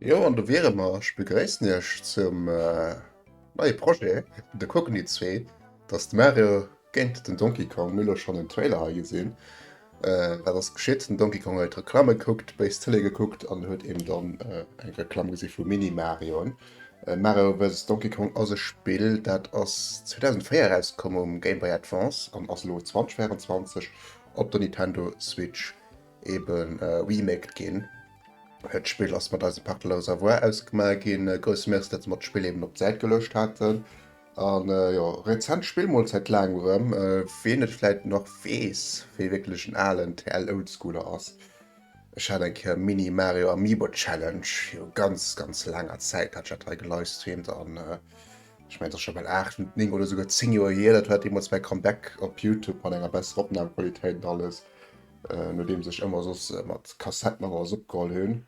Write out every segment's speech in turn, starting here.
Jo, an do wiere mer. Ech begréissen Iech zum neie Projet, De Cockney 2. Dass de Mario géint den Donkey Kong. Mir hu lo schonn en Trailer hei gesinn. Wat ass geschitt? Den Donkey Kong huet Reklamme gekuckt, béis Tëlee gekuckt an huet eben dann eng Reklamm gesi vu Mini-Marioen. Mario vs. Donkey Kong ass e Spill, dat ass 2004 erauskomm um Game Boy Advance an ass elo 2024 op der Nintendo Switch eben remaked ginn. D'Spill ass mat eisem Partner La Savoie ausgemaach ginn. Grousse Merci, datt se mer d'Spill eben op d'Säit geluecht haten. An jo, rezent Spill mol säit laangem erëm. Ween et vläit nach weess, wee wierklech en alen TL Oldschooler ass, ech hat eng Kéier Mini Mario Amiibo Challenge viru ganz ganz laanger Zäit hat ech dat hei gelivestreamt an ech mengen et ass scho bal 8, 9 oder souguer 10 Joer hier. Dat war deemools mäi Comeback op Youtube mat enger besserer Opnamqualitéit an alles. Nodeems ech ëmmer soss mat Kassetten an alles opgeholl hunn.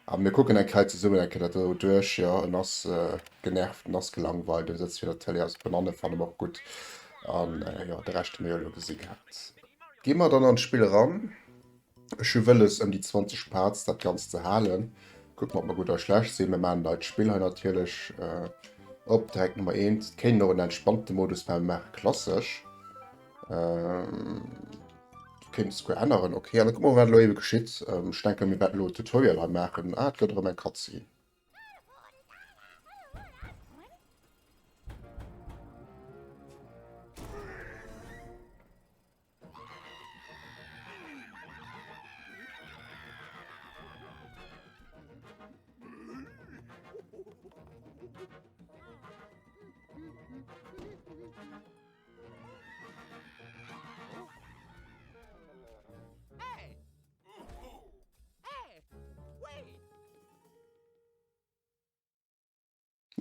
A mir kucken eng Kéier zesummen eng Kéier dat do duerch. Jo, en ass genervt, en ass gelangweilt, en sëtzt virun der Tëlee, ass d'Bananne fannen em och gutt. An jo, de Rescht hu mir jo elo gesi gehat. Gi mer dann an d'Spill eran. Ech hu wëlles ëm déi 20 Parts dat Ganzt ze halen. Kucke mer, ob mer gutt oder schlecht sinn. Mir maachen neit Spill hei natierlech op direkt Nummer 1. Et kéint een och en entspannte Modus maachen, mir maache klassesch. Kéint souguer änneren. Okay, an da kucke mer, wat elo ebe geschitt. Ech denken, mir wäerten elo e Tutorial hei maachen. Ah, et gëtt erëm eng Cutscene.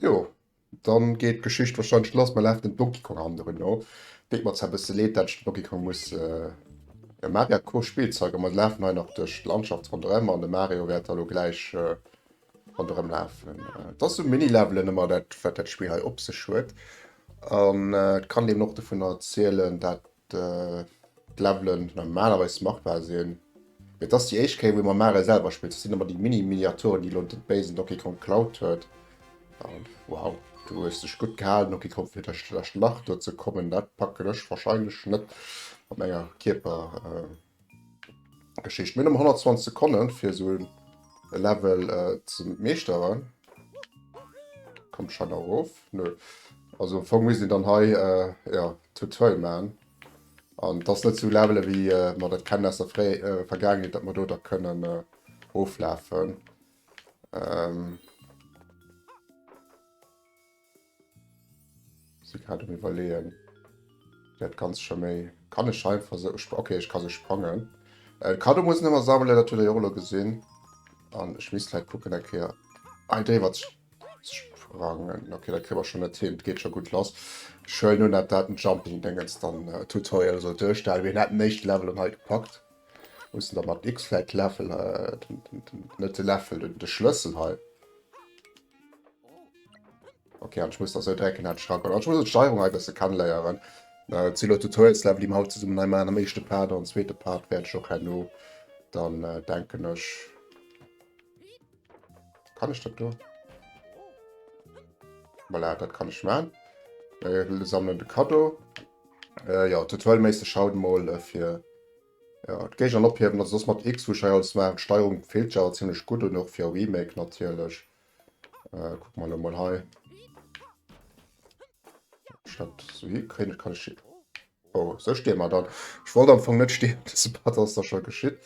Jo, dann geet d'Geschicht wahrscheinlech lass. Mer lafen dem Donkey Kong hannendrun no. Deet mer zwar e bësse leed, dat ech den Donkey Kong muss äh, ja, Mario hat cool Spillzeug, a mer lafen hei nach duerch d'Landschaft ronderëm an de Mario wäert da lo gläich äh, ronderëm lafen. Et ass sou Mini-Levelen ëmmer dat wat dat Spill hei op sech huet. An et kann een eben och dovunner erzielen, dat d'Levelen normalerweis machbar sinn. Mee et ass déi éischt Kéier wou ee mam Mario selwer spillt. Dat sinn ëmmer déi Mini-Miniaturen déi elo den béisen Donkey Kong geklaut huet. An wow, du hues dech gutt gehalen Donkey Kong fir duerch dat Lach do ze kommen. Dat packen ech wahrscheinlech net mat menger Kierper. Geschicht. Mir hunn 120 Sekonnen fir esou e Level äh, ze meeschteren. Kommt schon erof? Nö. Also am Fong misst een dann hei äh, ja, Tutorial maachen. An das net sou Levele wéi äh, mer dat kennen aus der Fré äh, Vergaangenheet, dat mer do da kënnen äh, oflafen. Ähm, Si grad um iwwerleeën. Dat ganz scho méi. Kann ech einfach sou okay, ech ka sou sprangen. Äh, Kado muss ëmmer sammelen, dat hutt der jo och elo gesinn. An ech misst vläit kucken eng Kéier hei driwwer ze sprangen. Okay, dat kréie mer schonn net hin. Et geet scho gutt lass. Ech huelen un, dat dat en Jumping-Dingens dann äh, Tutorial soll duerstellen. Mir hätten den éischte Level dann hei gepackt. Mussen da mat X vläit Läffel, äh, den, den, den, net de Läffel, den, de Schlëssel hei. Okay, an ech muss da sou drecken dat Schrank. An ech muss d'Steierung hei bësse kennenléieren. Äh, et si lo Tutorials Level, déi mer haut zesummen hei maachen am éischte Part an zweete Part wäert ech och herno dann äh, denken ech. Kann ech dat do? Voilà, dat kann ech maachen. Äh, sammelen de Cadeau. Äh, ja, tutorialméisseg haut mol äh, fir ja, d'Géigner an ophiewen, also soss mat X, wou ech hei alles maachen. D'Steierung fillt sech awer zimmlech gutt un, och fir e Remake natierlech. Äh, guck mal mal hei. Statt so hier kriegen, kann ich. Oh, so stehen wir dann. Ich wollte am Anfang nicht stehen, das Part ass da schon geschitt.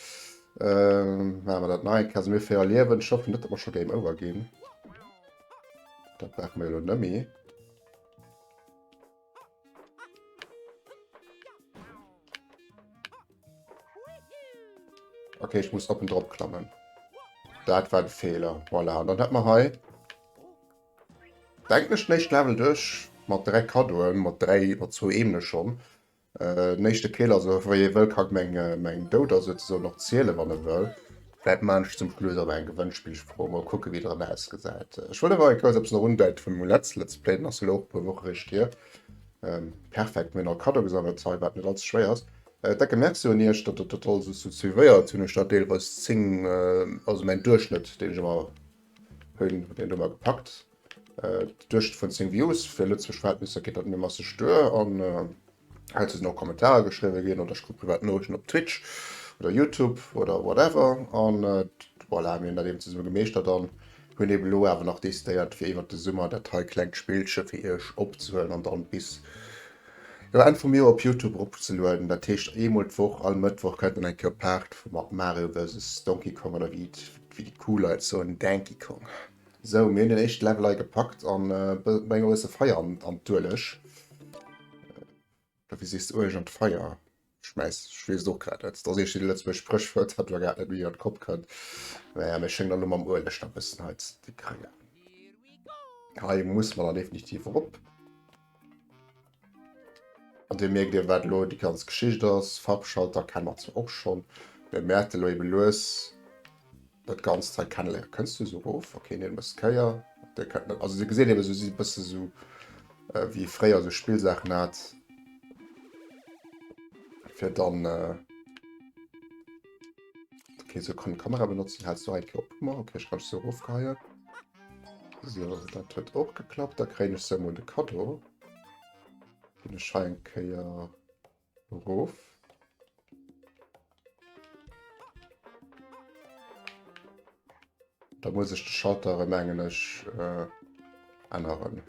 Ähm, machen wir dat nei. Also mir fir Liewen. Ich hoffe nicht, dass wir schon Game Over gehen. Dat brauche mer jo elo net méi. Okay, ich muss oppen drop klammen. Dat war de Fehler. Voilà, an dann hat man hei denken ech den éischten Level duerch mat 3 Kaddoen, mat 3, mat zwou Ebene schon. Äh, den éischte Kill, also wéi ee wëll kann meng äh, meng Douder souzesoen och zielen, wann e wëll. Vläit maan ech zum Schluss awer eng Gewënnspillfro, mol kucke wéi dran ausgesäit. Ech wollt awer eng kuerz eppes nach undeite vun mengem letzte Let's Play, den ass jo elo och e puer Woche réischt hier. Ähm, perfekt, mir hunn all Kaddo gesammelt hei, wat net allze schwéier ass. Äh, decke Merci un iech, datt der dat alles esou suivéiert hunn. Ech dat deelweis 10, äh, also mäin Duerchschnëtt, deen ech ëmmer hunn, deen hu mer gepackt. Duerchschnëtt vun 10 Views, fir lëtzebuergesch Verhältnisser geet dat mir masseg duer an heizou sinn och Kommentarer geschriwwe ginn oder ech krut privat Noriichten op Twitch oder Youtube oder whatever an voilà, mir hunn dat eben zesumme gemeeschtert an hunn eben elo awer nach decidéiert fir iwwert de Summer dat hei klengt Spillche fir iech opzehuelen an dann bis jo Enn vum Joer op Youtube eropzelueden. Dat heescht eemol d'Woch, all Mëttwoch kënnt dann eng Kéier Part vu mat Mario versus Donkey Kong oder wéi wéi déi cool Leit soen Danky Kong. Sou, mir hunn den éischte Level hei gepackt an bréngen e bësse Feier an an d'Ueleg. Oder wéi sees de Ueleg an d'Feier schmäiss? Ech weess et och grad net. Dat ass eescht déi lëtzebuergesch Spréchwuert, wat mer grad net méi an de Kopp kënnt. Mä ja, mir schéngen dann elo mam Ueleg nach e bëssen hei ze kréien. Hei muss mer dann definitiv erop. An dir mierkt Dir wat elo déi ganz Geschicht ass. Farbschalter kenne mer zwar och schonn, mee mir wäerte elo ebe lues dat Ganzt hei kenneléieren. Kënns du esou erof? Okay, nee, du méchs d'Kéier. Dir kënnt net, also dir gesitt ebe sou si e bësse sou wéi ee fréier sou Spillsaachen hat, fir dann okay, sou kann d'Kamera benotzen. Häls du hei eng Kéier op, Hummer? Okay, ech kann dech sou erofgeheien. Sou, dat huet och geklappt. Da kréien ech sou emol de Kaddo. Ginn ech hei eng Kéier erof. Da muss ech de Schalter erëm, mengen ech, äh, änneren.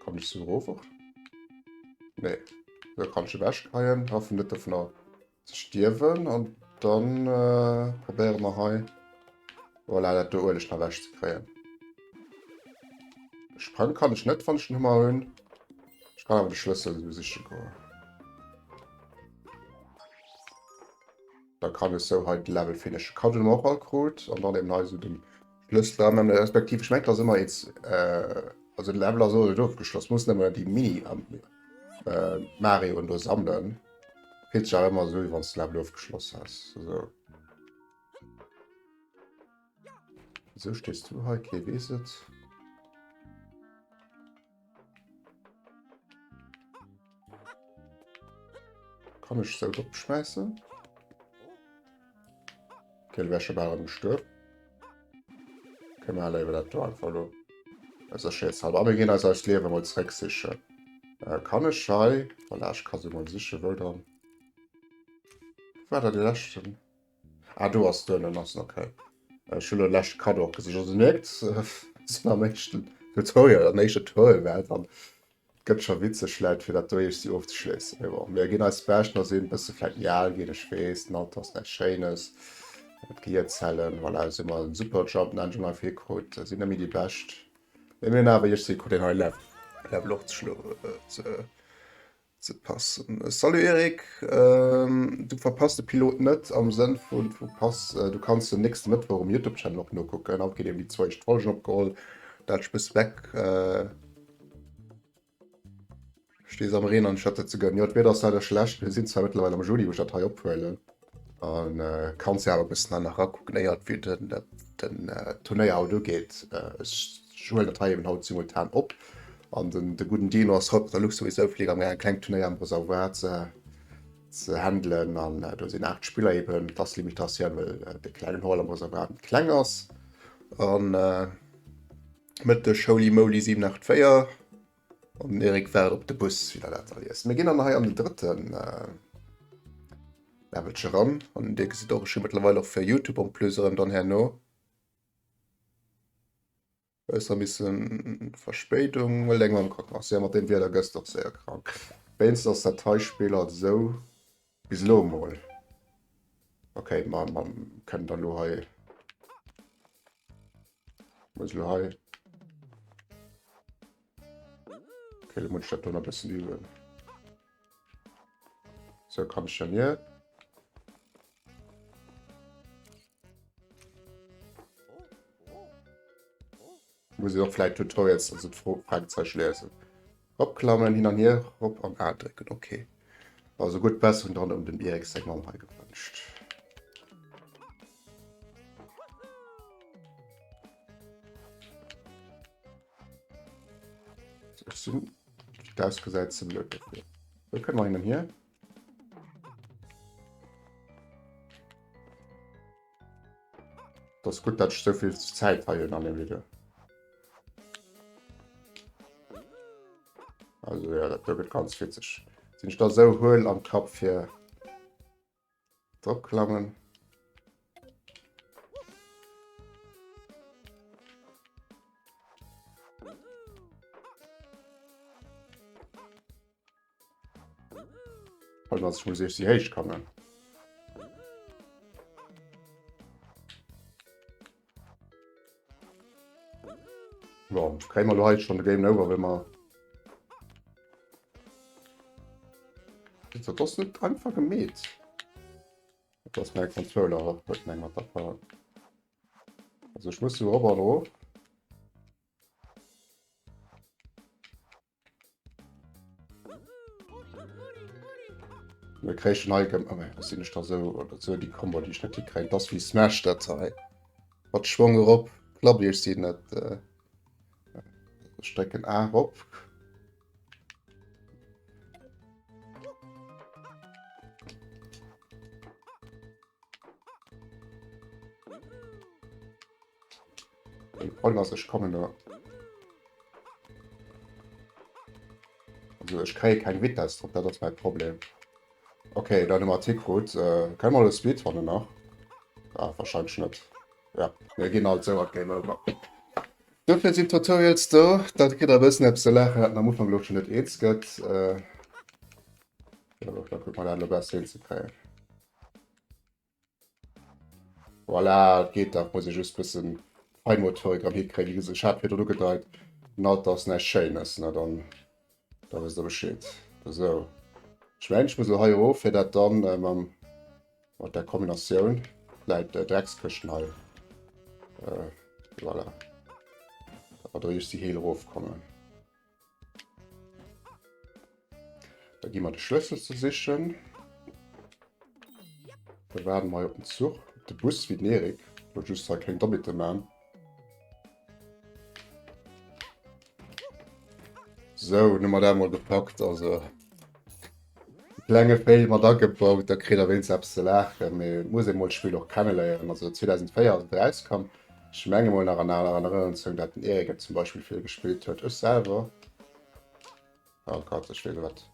Kann ech sou erof och? Nee. Da kann ech ewechkreien. Hoffen net dovunner ze stierwen an dann äh, probéiere mer hei voilà, dat do Ueleg nach ewech ze kréien. Sprang kann ech net, wann ech den Hummer hunn. Ech kann awer de Schlëssel esou siche goen. Da kann ech sou hei de Level finishen. Kann ech och all krut an dann eben hei sou den Schlëssel dran. Respektiv ech mengen, dass ëmmer eens äh, also de Level ass och net ofgeschloss. Muss nëmmen déi Mini am äh, Marioen do sammelen. Fillt sech awer ëmmer esou, wéi wann s de Level ofgeschloss häss. Esou. Wieso stees du hei? Kee weess et. Kann ech sou drop schmäissen? Okay, du wär scho bal erëm gestuerf. Okay, mir léiwer dat do einfach elo. Also scherzhalber. Aber mir ginn eis eist Liewe mol zréck sichen. Äh, kann ech hei? Voilà, ech ka se mol sichen. Wou dann? War dat de leschten? Ah, do ass duerno ass okay. Ech hunn elo de leschte Kaddo och gesicht. Also mierkt, sinn am éischten Tutorial, an éischter Tutorial-Welt an Gëtt scho witzeg vläit fir dat do iergsi ofzeschléissen. Mee bon, mir ginn eist Bescht, mer sinn e bësse vläit méi al ginn, ech weess, den Alter ass näischt Schéines, d'Gehierzellen, voilà, esou mer en Superjump den Engine einfach hikrut, sinn net méi déi bescht, mee mir hunn awer iergsi krut een hei Level och ze ze ze passen. Salut Eric, du verpass de Pilot net am Sënn vun du pass, du kanns den nächste Mëttwoch um Youtube Channel och nokucken, haut ginn eben déi zwou éischt Folgen opgeholl, dat ech bësse weg. Stees am Reen an Schëtte ze gënnen. Jo, d'Wieder ass leider schlecht. Mir sinn zwar mëttlerweil am Juli, wou ech dat hei ophuelen. An äh, kanns jo awer e bëssen hei nach rakucken, éier et wéi den, den äh, Turnéier haut ugeet. Äh, ech huelen dat hei eben haut simultan op. An den, de gudden Dino ass haut mat der Luxury-Soufliga am gaangen, e klengt Turnéier am Reservoir ze, ze handelen. An äh, do sinn 8 Spiller eben. Et ass Limitatioun, well äh, de klengen Hall am Reservoir net kleng ass. An äh, Mëtteg Holy Moly 784 an den Eric waart op de Bus, wéi der dat da liest. Mir ginn dann hei an den drëtten Levelche ran an dir gesitt och, ech hu mëttlerweil och fir Youtube en plus erëm dann herno Hues e missen Verspéidung, huel deng Mamm krank ass. Jo, mat deem Wieder gëss de och séier krank. Wéinst ass dat hei Spill alt esou bis elo emol. Okay, ma ma kënnen dann elo hei. Muss elo hei. Okay, da muss ich dat do nach e bëssen üben. So kann ich dann hier. Muss ich och vläicht Tutorials, also d'Fro Fragezeichen lesen. Opklammen, hin an hier, rop an A drécken. Okay. Also gutt Besserung dran um dem Erik seng Mamm hei gewënscht. Ech sinn, wéi et ausgesäit, ze blöd dofir. Wou kënne mer hin an hier? Das gutt, dat ech souvill Zäit hei hunn an dem Video. Also ja, dat do gëtt ganz witzeg. Sinn ech da sou huel am Kapp fir dropklammen. Allem ass, ech muss eech si héich kommen. Bon, kréie mer lo hei schon de Game Over, well mer... Dat ass net einfach gemeet. Dat ass mäi Controller huet meng mat der Fall. Also ech muss erop an erof. Mir kréischen hei gëm oh, was sinn ech da sou oder sou déi Kombo déi ech net hikréien. Das wéi Smash dat hei. Mat Schwong erop, klapp ech si net. Äh, ech drécken A erop. De Problem ass, ech kommen da. Also ech kréie keng Vitesse drop, dat ass mäi Problem. Okay, dann hu mer Tikrut. Äh, kënne mer elo speedrunnen nach? Ah, wahrscheinlech net. Ja, mir ginn alt sou an d'Game Over. Dofir sinn Tutorials do, dat kritt der e bëssen eppes ze laachen, dat en am Ufank elo schon net eens gëtt. Äh, ja, da kucke mer dat elo besser hinzekréien. Voilà, et geet dach, muss ee just bëssen Feinmotorik erëm hikréien. Wéi gesot, ech hat virdrun ugedeit, den Alter ass näischt Schéines, ne, dann da wësst der Bescheed. Esou, ech mengen, ech muss elo hei erof, fir dat dann äh, mam, mat der Kombinatioun, vläit äh, Dreckskëschten hei, äh, voilà, datt mer do just déi heel erofkommen. Da gi mer de Schlëssel ze sichen. Da waarden mer hei op den Zuch, op de Bus wéi den Erik. Lo just hei keng Dommheete man. Sou, nun mer dat mol gepackt. Also klenge Fail mat agebaut, da kritt der wéinst eppes ze laachen. Mee et muss ee mol d'Spill och kenneléieren. Also 2004 ass et erauskomm. Ech menge mol nach an aner Erënnerung, dat den Erik et zum Beispill vill gespillt huet. Ech selwer. Oh Gott, ech weess wat.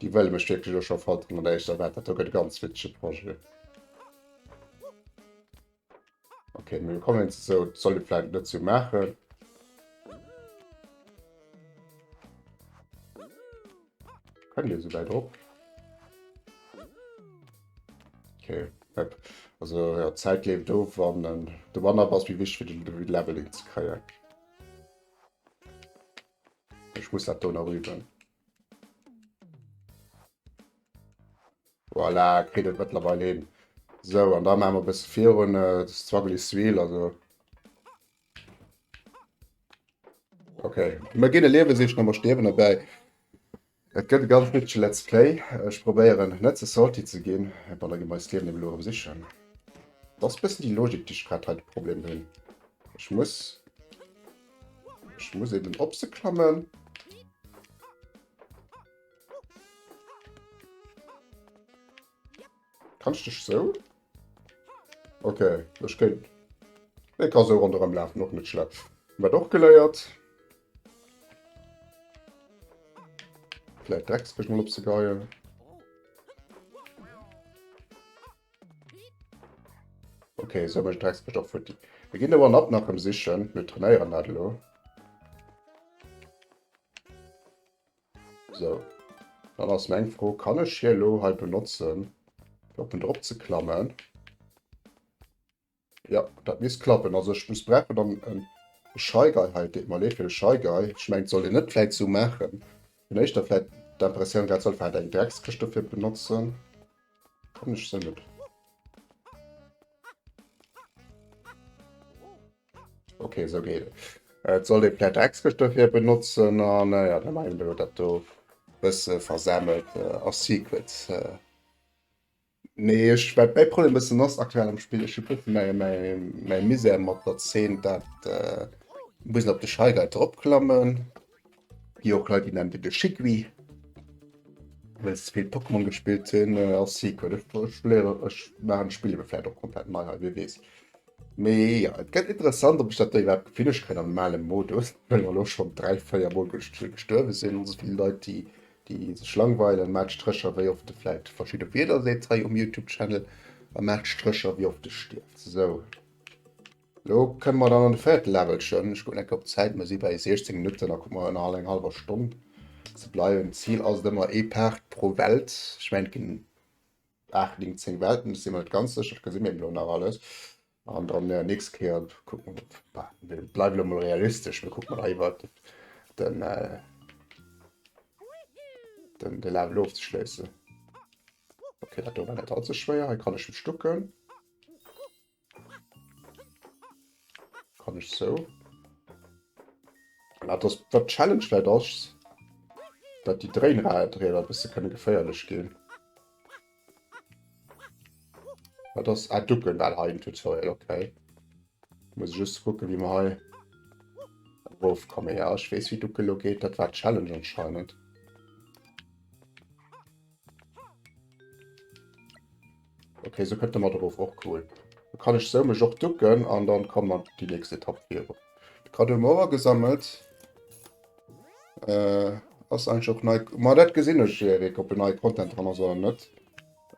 Déi wëlle mech wierklech elo scho folteren an der éischter Welt. Dat do gëtt e ganz witzege Projet. Okay, mir kommen jetzt so, soll ich vielleicht nicht so machen. Können wir so weit op? Okay, yep. Also ja, Zeit lebt of an äh, de One-Up ass wie wichtig fir de Leveling ze kréien. Ich muss dat do nach üben. Voilà, kritt et mëttlerweil hin. Sou, an da maache mer e bësse virun. Äh, de Struggle is real, also. Okay, mir ginn e Liewe sichen a mer stierwen dobäi. Et gëtt e ganz witzege Let's Play. Ech probéieren net ze salty ze ginn. Bon, da gi mer eist Liewen eben elo erëm sichen. Dat ass e bëssen déi Logik, déi ech grad hei de Problem hunn. Ech muss, ech muss eben op se klammen. Kann ich dich so? Okay, ech kéint. Ich kann so ronderëm lafen, och net schlecht. Wat och geléiert. Vielleicht Drecksfisch mal op ze geien. Okay, so mech Drecksfisch och futti. Wir ginn de One-Up nach ëm sichen. Wir trainéieren dat elo. So. Dann ass meng Fro, kann ech hie elo hei benotzen, fir op en drop ze klammen? Ja, dat misst klappen. Also ech muss brauchen dann en Shy Guy hei. Et deet mer leed fir de Shy Guy. Ech mengen, et sollt een net vläit sou maachen. Hunn éischter vläit d'Impressioun gehat, soll vläit eng Dreckskëscht dofir benotzen. Kann ech se net? Okay, sou geet et. Et sollt ee vläit Dreckskëscht dofir benotzen an ja, da maache mir dat do bësse versemmelt a secret. Nee, ech, wat mäi Problem bëssen ass aktuell am Spill, ech hu bëssen mäi, mäi, mäi Misär mat der Zeen, dat äh, muss op de Shy Guy dropklammen. Gi och Leit, déi nennen deen de Shigui, well se ze vill Pokémon gespillt hunn. Äh, ass Secret. Ech, ech léieren, ech maachen d'Spill ebe vläicht och komplett nei hei, wie weess. Mee ja, et gëtt interessant, ob ech dat do iwwerhaapt gefinneg kréien am normale Modus, well mer elo schonn 3, 4 Mol gestuerwe sinn. Also vill Leit, déi déi sech langweilen, maacht Strécher wéi oft e vläit verschidde Wierder seet hei um Youtube Channel a maacht Strécher wéi oft e stierft. Sou, lo kënne mer dann an de véierte Levelchen. Ech kucken eng Kéier op d'Zäit, mer si bei 16 Minutten, da kucke mer nach all eng hallwer Stonn ze bleiwen. D'Zil ass et ëmmer ee Part pro Welt. Ech mengen et ginn 8, 9, 10 Welten, ech si mer net ganz sécher, dat gesi mir eben elo nach alles. An dann äh, nächst Kéier kucken wir, wir bleiwen elo mol realistesch, mir kucken mal iwwer den, äh, den, de Level ofzeschléissen. Okay, dat do war net allze schwéier, hei kann ech mech ducken. Kann ech sou. Dat ass wat d'Challenge vläit ass, dat déi Dréinrieder e bësse kënne geféierlech ginn. Dat ass ah, ducken well hei im Tutorial, okay. Muss ech just kucken, wéi mer hei erofkommen. Ja, ech weess, wéi ducke lo geet. Dat war d'Challenge anscheinend. Okay, so kënnt mat erof och cool. Da kann ech sou mech och ducken an dann komme mer déi nächst Etapp viru. De Cadeau hu mer och agesammelt. Äh, ass eigentlich och nei. Ma dat gesinn ech, Erik, ob en neie Content dran ass oder net.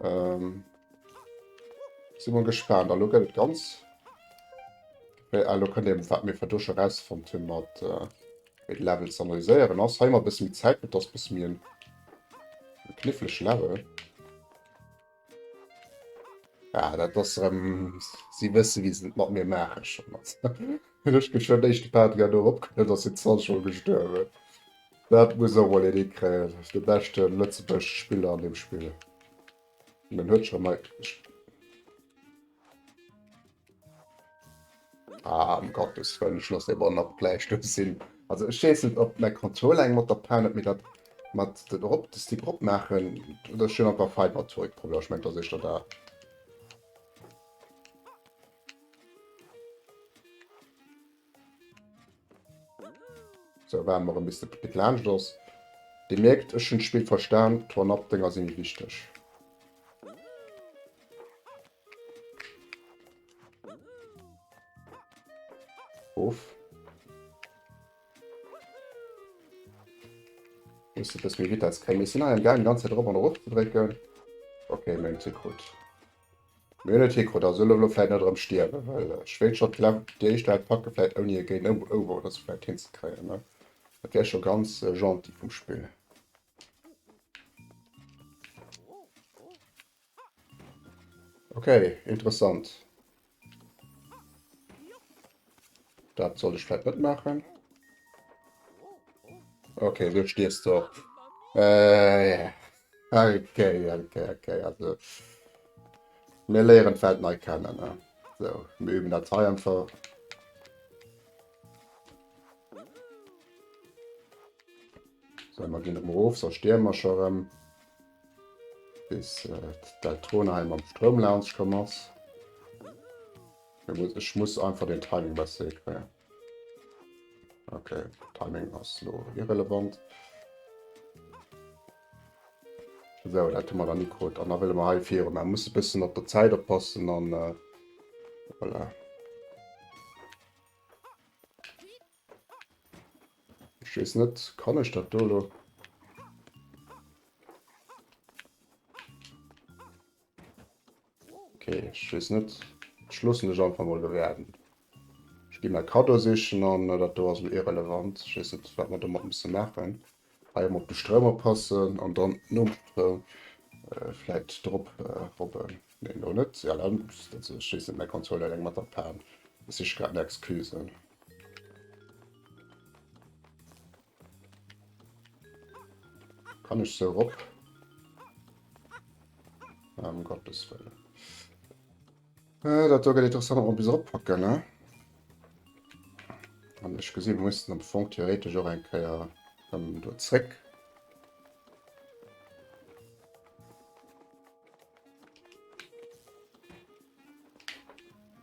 Ähm, si mol gespaant. A lo gëtt et ganz. Ah, lo kënnt eben, wat mir virdu scho rausfonnt hunn mat äh, wéi de Level ze analyséieren ass. Hei mar e bësse méi Zäit, dat ass e bësse méi en knifflege Level. Ja, dat ass erëm, si wësse wéi se et mat mir maache schonn. Hunn ech geschwënn éischte Part grad do eropgelueden, ass den 20 mol gestuerwen. Dat muss och mol een hikréien, de beschte lëtzebuergesche Spiller an deem Spill. An en huet scho mei. Ah, um Gottes Wëllen, ech loosse dee One-Up gläich do sinn. Also ech weess net, ob mäi Controller eng mat der Pan huet, mee dat mat den erop, de Stick erop maachen, oder ech hunn einfach Feinmotorikproblemer. Ech mengen, et ass éischter dat. Sou, waarde mer erëm bis de Pic laanscht ass. Dir mierkt, ech hunn d'Spill verstan, d'One-Up-Dénger si méi wichteg. Of. Muss e bësse méi Vitesse kréien. Mir sinn hei am gaangen, ganz Zäit erop an erof ze drécken. Okay, mir hunn et hikrut. Mir hunn et hikrut. Also elo vläit net erëm stierwen, well ech wéilt scho d'Level, déi éischt Welt packe vläit ouni e Game Over oder sou vläit hinzekréien, ne? Dat wär scho ganz gentil vum Spill. Okay, interessant. Dat sollt ech vläit net maachen. Okay, du stierfs doch. Äh, ja. Okay, okay, okay. Also, mir léieren d'Welt nei kennen. Ne? So, mir üben dat hei einfach. So, mer ginn erëm erof, soss stierwe mer scho erëm. Bis d'Deltrona hei mam Stroum laanscht komm ass. Ech muss einfach den Timing besser hikréien. Okay, Timing ass lo irrelevant. So, dat hu mer dann hikrut. An da wëlle mer hei virun. Mer musse bëssen op der Zäit oppassen an äh, voilà. Ech weess net, kann ech dat do elo? Okay, ech weess net. Ech loossen dech einfach mol bewerten. Ech gi mäi Kaddo sichen an dat do ass elo irrelevant. Ech weess net, wat mer domat musse maachen. Hei emol op de Stroum oppassen an dann nom Stroum vläit drop robben. Nee, lo net. Ja, dann, dat ech weess net, mäi Controller huet eng mat der Pan. Ech sich grad no Excusen. Kann ech sou rop? Ëm Gottes Wëllen. Äh, dat do gëtt interessant, ob mer bis eroppacken, ne? An ech gesinn, mir mussen am Fong theoretesch och eng Kéier erëm do zréck.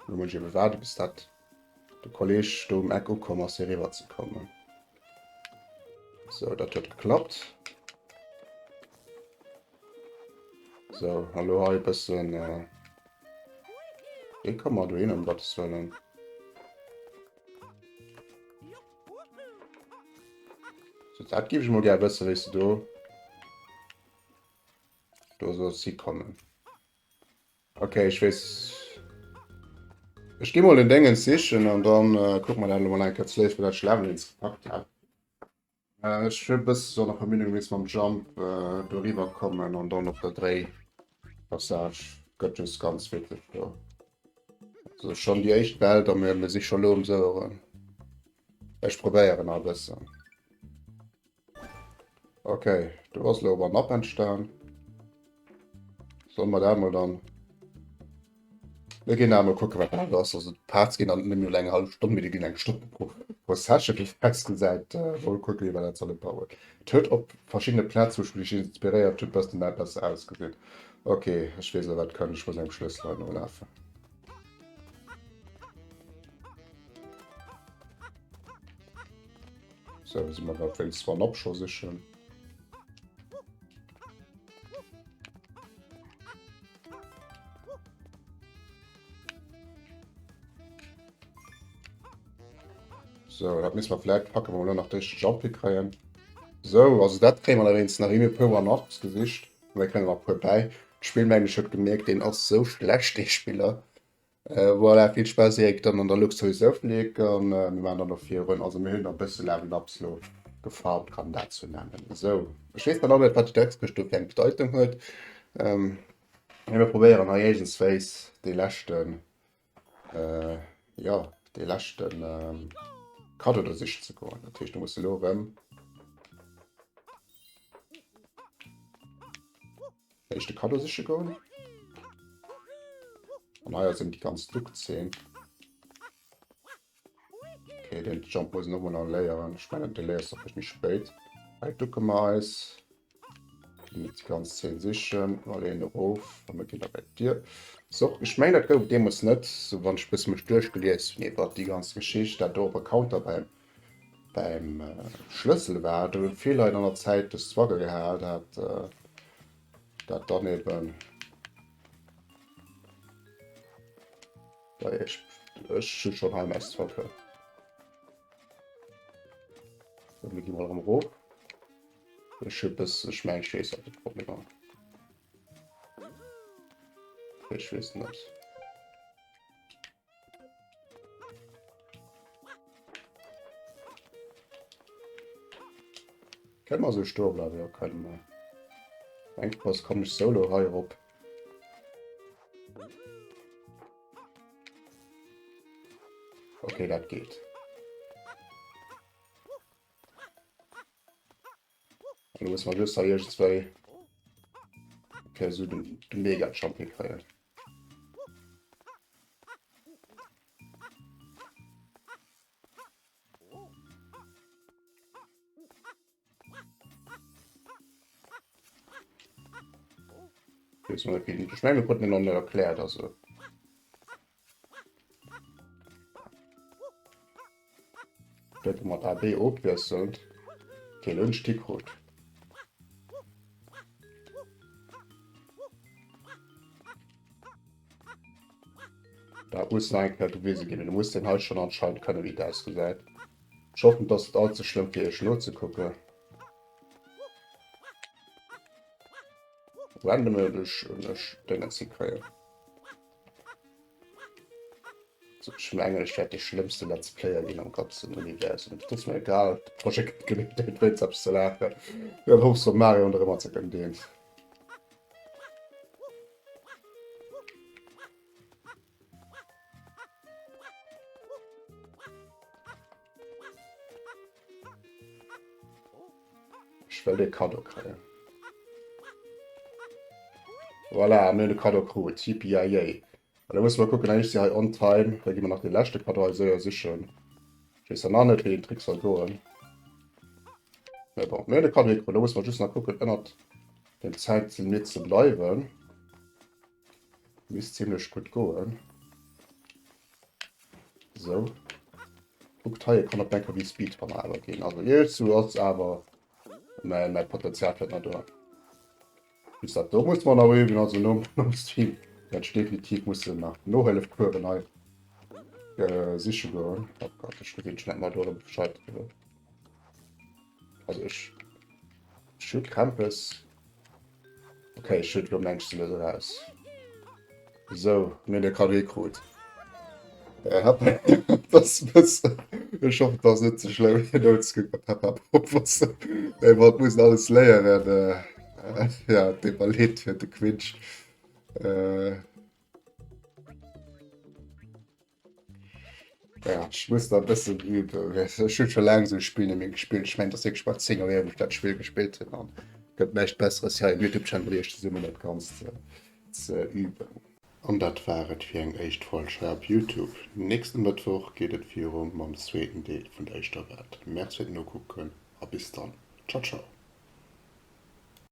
Lo muss ech ebe waarden, bis dat de Kolleg do um Eck ukomm ass, fir eriwwer ze kommen. So, dat huet geklappt. So, hallo hei e bëssen. Äh, Wéi komme mer do hin, ëm Gottes Wëllen? So, dat géif ech mol gär wëssen, wéi se do do soll si kommen. Okay, ech weess. Ech gi mol den Déngens sichen an dann äh, kucke mer dat elo mol eng Kéier zeléift, wéi dat Level eens gepackt hat. Äh, ech hu bësse so an der Verbindung wéi mam Jump äh, doriwwer kommen an dann op der Dréipassage gëtt just ganz witzeg do. Also schon déi éischt Welt a mir mir si scho lo um Soueren. Ech probéieren a bëssen. Okay, do ass lo awer Napp entstan. Soll mer dat mol dann Mir ginn da mol kucken, wat dat ass. Also d'Parts ginn dann net méi eng hallef Stonn, mee déi ginn eng Stonn pro, pro Session, wéi et ausgesäit. Äh, mol kucken, wéi mer dat solle bauen. Et huet op verschiddene Plaze, wou ech mech inspiréiert hunn, bëssen dat besser ausgesinn. Okay, ech weess elo, wat kënnt. Ech muss engem Schlëssel hei nolafen. So, si mer grad wéinst One-Up scho sichen. So, dat müssen wir vielleicht packen, wo wir noch den Jump kréien. So, also dat kréie mer wéinst nach immer puer One-Ups gesicht. Wir kréien nach puer bäi. D'Spill mengen ech huet gemierkt, deen ass sou schlecht, dee Spiller. Äh, voilà, vill Spaass Erik, dann an der Luxurisoufleek an äh, mir maachen dann och virun. Also mir hunn e bësse Level Ups lo gefarmt, kann dat sou nennen. Sou, ech weess dann och net, wat déi Dreckskëscht do fir eng Bedeitung huet. Ähm, mee mir probéieren hei iergendswéis dee leschten, äh, jo, dee leschten ähm, Cadeau do sichen ze goen. Dat heescht, du muss elo erëm Éischte Kaddo siche goen. An hei ass eben déi ganz Duckzeen. Okay, den Jump muss ich nochmal noch léieren. Ich meine, den léiers du vielleicht méi spéit. Hei ducke mer eis. Déi ganz Zeen sichen. Mal een erof. An mir ginn da bei d'Dier. So, ich meine, dat gouf deemools net, so wann ich bësse mech duerchgelies hunn iwwer déi ganz Geschicht, dat do op e Counter beim beim Schlëssel war, do hunn vill Leit an der Zäit de Struggle gehat, dat dat dann eben ech ech hu schonn hei mäi Struggle. So, mir gi mol erëm erof. Ech hu bëss ech mengen ech weess wat de Problem ass. Ech weess net. Können wir so stoen bleiben? Ja, können wir. Eigentlich was komme ich solo hei erop. Okay, dat geht. Dann muss man just da irgendwie okay, so den, den Mega Jump hinkriegen. Ich meine, wir konnten noch nicht erklärt, also. Dëtt mat AB ofwiesselnd. Okay, lo hunn ech d'Hi krut. Dat muss nach eng Kéier gewise ginn. Du muss den hei schon anscheinend kënnen, wéi et ausgesäit. Ech hoffen, dass et allze schlëmm fir iech nozekucken. Random ech ech Déngens hikréien. Ech mengen ech wäert dee schlëmmste Let's Player ginn am ganzen Universum. Et ass mir egal, de Projet gëtt gemeet, dee huet wéinst eppes ze laachen. Dann hoffs de op Mario an erëm mat sengem Deen. Ech wëll dee Kaddo kréien. Voilà, mir hunn de Kaddo krut. Yippie-yay. An da musse mer kucken, ech si hei on time. Da gi mer nach dee leschte Kaddo hei séier sichen. Ech weess nach net, wéi den Trick soll goen. Mä bon, mir hunn de Kaddo krut. Da musse mer just nach kucken, ënnert dem Zäitlimit ze bleiwen. Misst zimmlech gutt goen. Sou. Kuckt hei, et kann op enker wéi Speedrunner awer ginn. Also hierzu ass awer mäi, mäi Potenzial fir nach do. Just dat do muss man nach üben, also nom, nom Stream wäert ech definitiv mussen nach Nohëllefkueren hei äh, siche goen. Oh Gott, ech gesinn schon net mal do Bescheid. Also ech shoot Campus. Okay, ech hunn lo mengs net eraus. Sou, mir hunn de Cadeau krut. Das bëssen. Ech hoffen, dass net ze schlëmm fir no ze kucken, Peppa oppassen. Ey, wat muss alles léieren? Äh, ja, deet mer leed fir de Quinch. Äh, Ja, ech muss da bëssen üben. Ech hunn scho laang esou e Spill net méi gespillt. Ech mengen, et ass wierklech bal 10 Joer hier, wou ech dat Spill gespillt hunn an gëtt näischt Besseres hei um Youtube-Channel mat iech zesummen dat Ganzt ze üben. An dat war et fir eng éischt Folg hei op Youtube. Nächsten Mëttwoch geet et viru mam zweeten Deel vun der éischter Welt. Merci fir d'Nokucken a bis dann. Ciao ciao.